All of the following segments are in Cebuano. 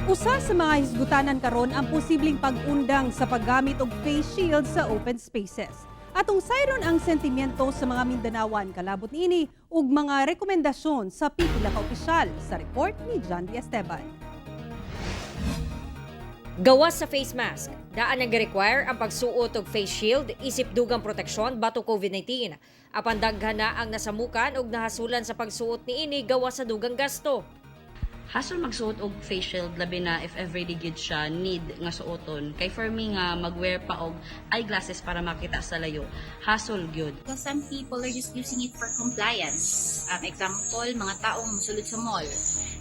Usa sa mga hisgutanan karon ang posibleng pag-undang sa paggamit og face shield sa open spaces. Atong sayron ang sentimiento sa mga Mindanawan kalabot niini ug mga rekomendasyon sa pipila ka opisyal sa report ni John D. Esteban. Gawas sa face mask, daan ang require ang pagsuot og face shield isip dugang proteksyon batok COVID-19. Apan daghan na ang nasamukan og nahasulan sa pagsuot niini gawas sa dugang gasto. Hasol magsuot og face shield, labi na if everyday gyud siya need nga suoton, kay for me nga magwear pa og eyeglasses para makita sa layo, hasol gyud. Because some people are just using it for compliance. Example, mga taong musulod sa mall.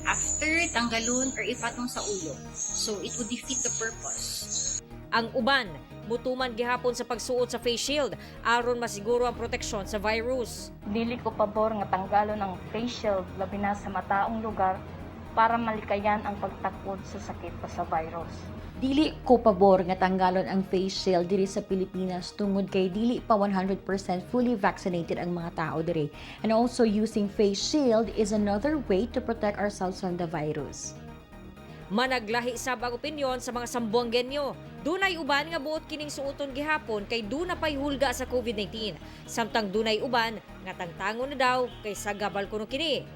After, tanggalon or ipatong sa ulo. So, it would defeat the purpose. Ang uban, mutuman gihapon sa pagsuot sa face shield aron masiguro ang proteksyon sa virus. Dili ko pabor nga tanggalon ang face shield, labi na sa mataong lugar, para malikayan ang pagtakod sa sakit o sa virus. Dili ko pabor nga tanggalon ang face shield diri sa Pilipinas tungod kay dili pa 100% fully vaccinated ang mga tao diri. And also, using face shield is another way to protect ourselves from the virus. Managlahi sab ang opinyon sa mga Sambuangenyo. Dunay uban nga buot kining suoton gihapon kay duna pay hulga sa COVID-19. Samtang dunay uban nga tangtangon na daw kay sagabal kuno kini.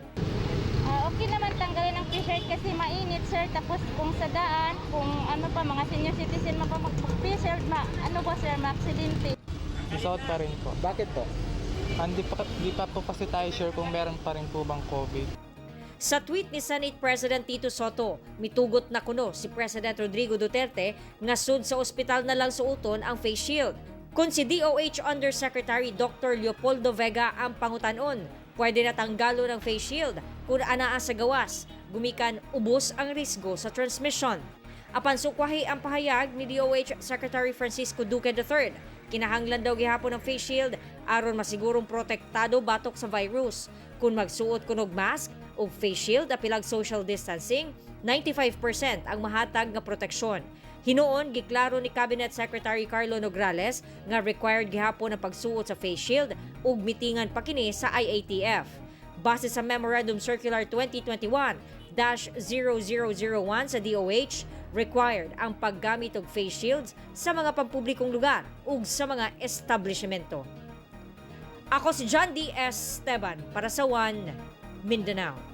Ah, okay naman tanggalin ang face shield kasi mainit, sir. Tapos kung sa daan, kung ano pa, mga senior citizen mapapag-face shield, ma, ano ba, sir, ma-aksidente. Isuot pa rin po. Bakit po? Hindi pa po kasi tayo sure kung meron pa rin po bang COVID. Sa tweet ni Senate President Tito Sotto, mitugot na kuno si President Rodrigo Duterte nga sud sa ospital na lang suoton ang face shield. Kung si DOH Undersecretary Dr. Leopoldo Vega ang pangutanon, pwede na tanggalon ang face shield kung anaa sa gawas, gumikan ubos ang risgo sa transmission. Apan sukwahi ang pahayag ni DOH Secretary Francisco Duque III. Kinahanglan daw gihapon ang face shield aron masigurong protektado batok sa virus. Kung magsuot kunog mask o face shield apilag social distancing, 95% ang mahatag nga proteksyon. Hinuon, giklaro ni Cabinet Secretary Carlo Nograles nga required gihapon ang pagsuot sa face shield ug mitingan pa kini sa IATF. Base sa Memorandum Circular 2021-0001 sa DOH, required ang paggamit og face shields sa mga pampublikong lugar ug sa mga establishmento. Ako si John D. Esteban para sa One Mindanao.